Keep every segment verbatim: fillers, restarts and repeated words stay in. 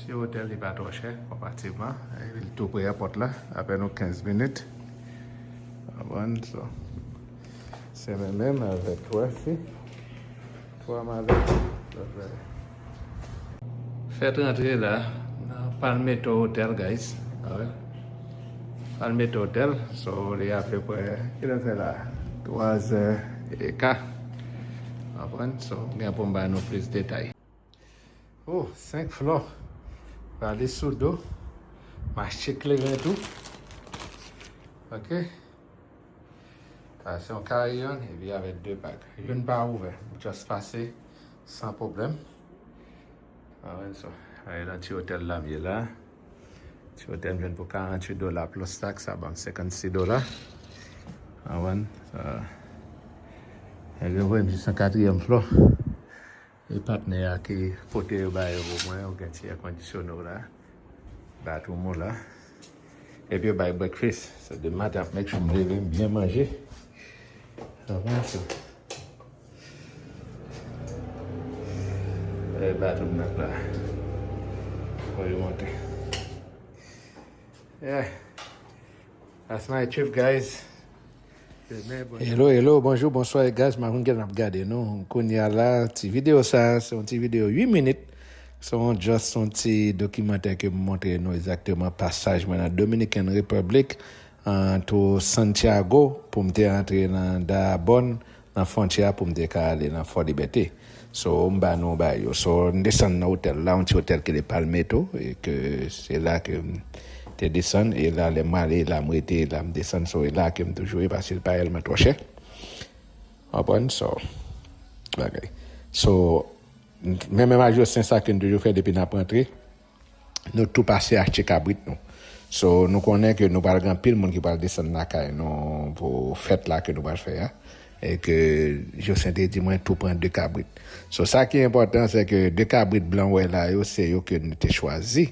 Se otèl ki pa twò chè, konparativman. Li tou pre èpòt la, apèn yon kenz minit. Konprann? So, se mwen menm avèk twa fi. Twa m avèk lòt bagay. Fèt rantre la nan Palmetto Hotel, guys. Alright. Palmetto Hotel, so, li apeprè, kilè l fè la? Twa zè e ka. Konprann? So, gen pou m ba nou plis detay. Oh, senk flò. Pale sou do. M achte kleren tou. Ok. Sa se yon kariyon, epi avèk de bag. Youn pa ouvè. Just pase san pwoblèm. Alright, so, alright, nan ti otèl la m ye la. Ti otèl m jwenn pou karanntuit dola plis taks, sa ban m senkannsis dola. Konprann? Sa, nèg yo voye m jis nan katriyèm flò. E patnè a ki pote yo ba yo pou mwen, yo gen ti èkondisyone w la, bathroom ou la. Epi yo bay breakfast. So, demen maten, ap make sure m leve, m byen manje. Sa va, sa. E bathroom nan la. Fò yo monte. Yeah. That's my trip, guys. Hello, hello, bonjou, bonswa, guys. M ap gen ap gade nou. Kounye a la, ti videyo sa, se yon ti videyo uit minit. Se yon just yon ti dokimantè ke m montre nou egzakteman pasaj mwen nan Dominican Republic, antre Santiago, pou m te antre nan Dajabón, nan fwontyè a pou m te ka ale nan Fò Libète. So, m ba nou bagay yo. So, m desann nan otèl la, yon ti otèl ki rele Palmetto, e ke se la ke m te desann, e la, lè m ale, la m rete, la m desann, so, e la ke m toujou ye, paske l pa reyèlman twò chè. Konprann? So, bagay. So, men menm ajosen sa ke n toujou fè depi n ap rantre, nou tou pase achte kabrit nou. So, nou konnen ke nou pral gen anpil moun ki pral desann lakay nou pou fèt la ke nou pral fè a. E ke Josen te di mwen tou pran de kabrit. So, sa ki enpòtan, se ke de kabrit blan w wè la yo, se yo ke nou te chwazi.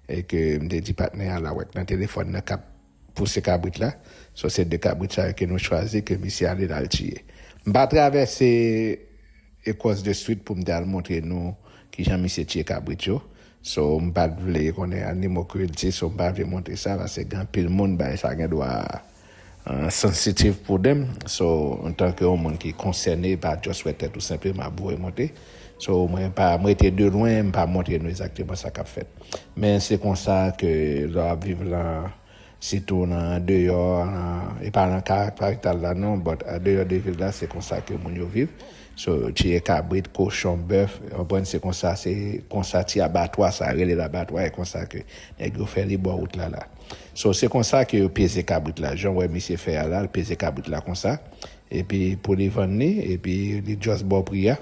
E ke m te di patnè a la, w wè k nan telefòn nan k ap pouse kabrit la. So, se de kabrit sa yo ke nou chwazi, ke misye ale la l tiye. M pa travèse Echols de Street pou m te al montre nou kijan misye tiye kabrit yo. So, m pa t vle konnen animal cruelty, so m pa vle montre sa, paske gen anpil moun, bagay sa gen dwa, uh, sensitive pou dem. So, antanke yon moun ki konsène, pa just wè tèt ou senpleman ap voye monte. So, mwen pa, m rete de lwen, m pa montre nou egzakteman sa k ap fèt. Men se konsa ke lè w ap viv lan, sitou nan deyò, nan, e pa nan ka-, kapital la non, but andeyò de vil la, se konsa ke moun yo viv. So, tiye kabrit, kochon, bèf, w konprann, se konsa, se konsa ti abatwa sa, rele labatwa, e konsa ke nèg yo fè li bò wout la la. So, se konsa ke yo peze kabrit la. Jan w wè misye fè a la, l peze kabrit la konsa. Epi pou li vann li, epi li just ba w pri a.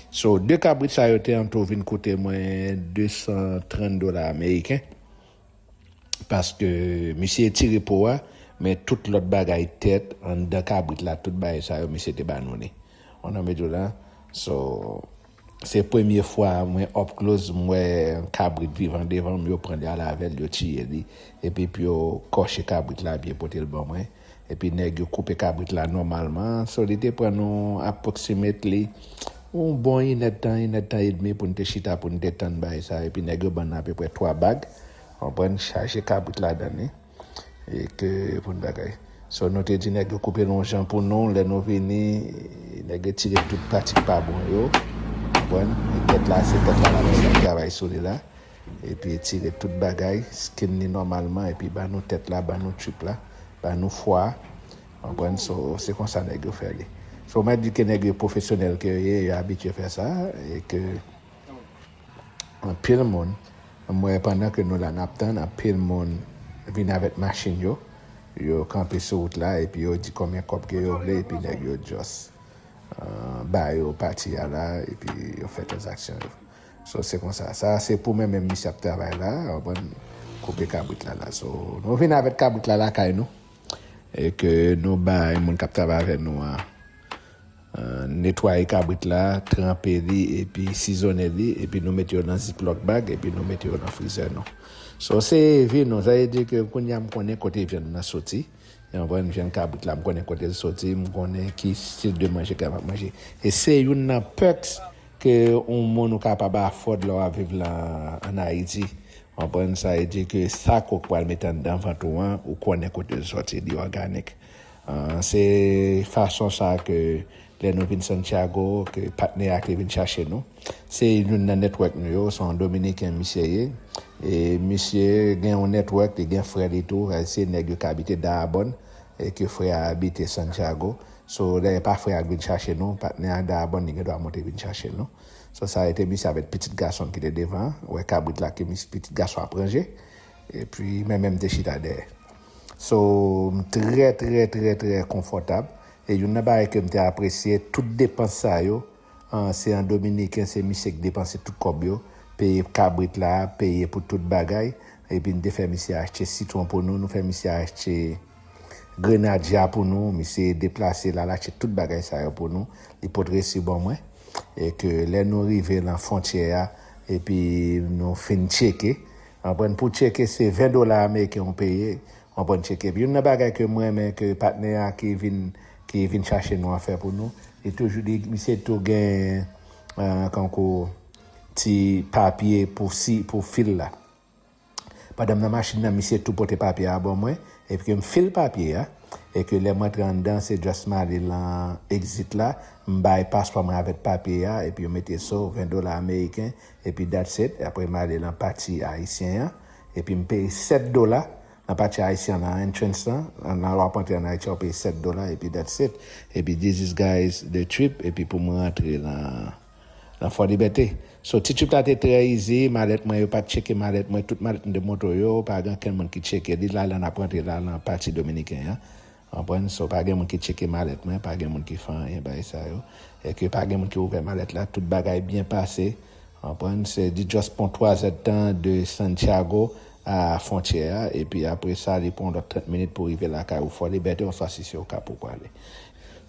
So, de kabrit sa yo te an tou vin koute mwen de san trant dola ameriken. Paske misye tire po a, men tout lòt bagay, tèt, anndan kabrit la, tout bagay sa yo, misye te ba nou li. Ou konprann sa m vle di w la? So, se premye fwa mwen up close, m wè kabrit vivan devan m, yo pran li al avè l, yo tiye li. Epi pou yo kòche kabrit la byen, pote l ban mwen. Epi nèg yo koupe kabrit la nòmalman. So, li te pran nou approximately yon bon inèdtan, inèdtan edmi pou n te chita, pou n te tann bagay sa. Epi nèg yo ban n apeprè twa bag. Konprann, chaje kabrit ladan li. E ke pou n bagay. So, nou te di nèg yo koupe l yon jan pou nou. Lè nou vini, nèg yo tire tout pati k pa bon yo. Konprann? E tèt la, se tèt la, la, la, travay sou li la. Epi tire tout bagay, skin li nòmalman, epi ban nou tèt la, ban nou trip la, ban nou fwa. Konprann? So, se konsa nèg yo fè li. So, mwen di ke nèg yo pwofesyonèl ke yo ye, yo abitye fè sa, e ke anpil moun, m wè pandan ke nou la n ap tann, anpil moun vin avèk machin yo, yo kanpe sou wout la, epi yo di konbyen kòb ke yo vle, epi nèg yo just, uh, ba yo pati a la, epi yo fè tranzaksyon yo. So, se konsa. Sa, se pou mwen menm misye ap travay la, w konprann, koupe kabrit la la. So, nou vin avèk kabrit la lakay nou. E ke nou bay moun k ap travay avè nou an, uh, netwaye kabrit la, tranpe li, epi sizonnen li, epi nou mete yo nan ziplock bag, epi nou mete yo nan frizè nou. So, se vi nou. Sa vle di ke kounye a m konnen kote vyann nan soti. Ou konprann, vyann kabrit la, m konnen kote l soti, m konnen ki stil de manje ke m ap manje. E se youn nan perks ke yon moun ou kapab afford lè w ap viv la ann Ayiti. Konprann sa e di ke sa ke w pral mete anndan vant ou an, ou konnen kote l sòti, li òganik. Ah, se fason sa ke lè nou vin Santiago, ke patnè a ki vin chache nou. Se youn nan network nou yo, se yon Dominiken misye ye. E misye gen yon network, li gen frè li tou, se nèg yo ki abite Dajabón, e ke frè a abite Santiago. So, lè e pa frè a k vin chache nou, patnè a Dajabón, li gen dwa monte vin chache nou. So, sa rete misye avèk pitit gason ki te devan, wè kabrit la ke mis-, pitit gason ap ranje. Epi, mwen menm te chita dèyè. So, m trè, trè, trè, trè konfòtab. E youn nan bagay ke m te apresye, tout depans sa yo, an, se an Dominiken, se misye ki depanse tout kòb yo, peye kabrit la, peye pou tout bagay. Epi n te fè misye achte sitwon pou nou, nou fè misye achte grenadya pou nou, misye deplase l al achte tout bagay sa yo pou nou. Li pote resi ban mwen. E ke lè nou rive lan fwontyè a, epi nou fin tcheke, konprann, pou tcheke se ven dola ameriken ou peye, konprann, tcheke. Epi youn nan bagay ke mwen renmen ke patnè a ki vin, ki vin chache nou an fè pou nou, li toujou, li, misye tou gen, eh, kankou ti papye pou si, pou fil la. Pandan m nan machin nan, misye tou pote papye a ban mwen, epi ke m fil papye a, e ke lè m antre anndan, se just m ale lan exit la, m bay paspò mwen avèk papye a, epi yo mete so ven dola ameriken, epi that's it. Apre m ale lan pati ayisyen an, epi m peye sèt dola lan pati ayisyen an, lan entrance lan, lan lè w ap antre ann Ayiti, w peye sèt dola, epi that's it. Epi this is guys the trip, epi pou mwen rantre lan, lan Fò Libète. So, ti trip la te trè easy, malèt mwen, yo pa t tcheke malèt mwen, tout malèt mwen te montre yo, pa gen okenn moun ki tcheke li, la, la n ap rantre la, lan pati dominiken an. Konprann? So, pa gen moun ki tcheke malèt mwen, pa gen moun ki fè anyen, bagay sa yo. E ke pa gen moun ki ouvè malèt la, tout bagay byen pase. Konprann? Se li just pran twa zèdtan de Santiago a fwontyè a, epi apre sa, li pran yon lòt trant minit pou rive lakay ou Fò Libète, oswa si se Okap ou prale.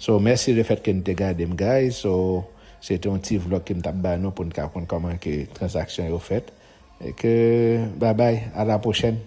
So, mèsi lefèt ke n te gade m, guys. So, se te yon ti vlog ke m t ap ba nou pou n ka konn kòman ke tranzaksyon yo fèt. E ke, bye bye, à la prochaine.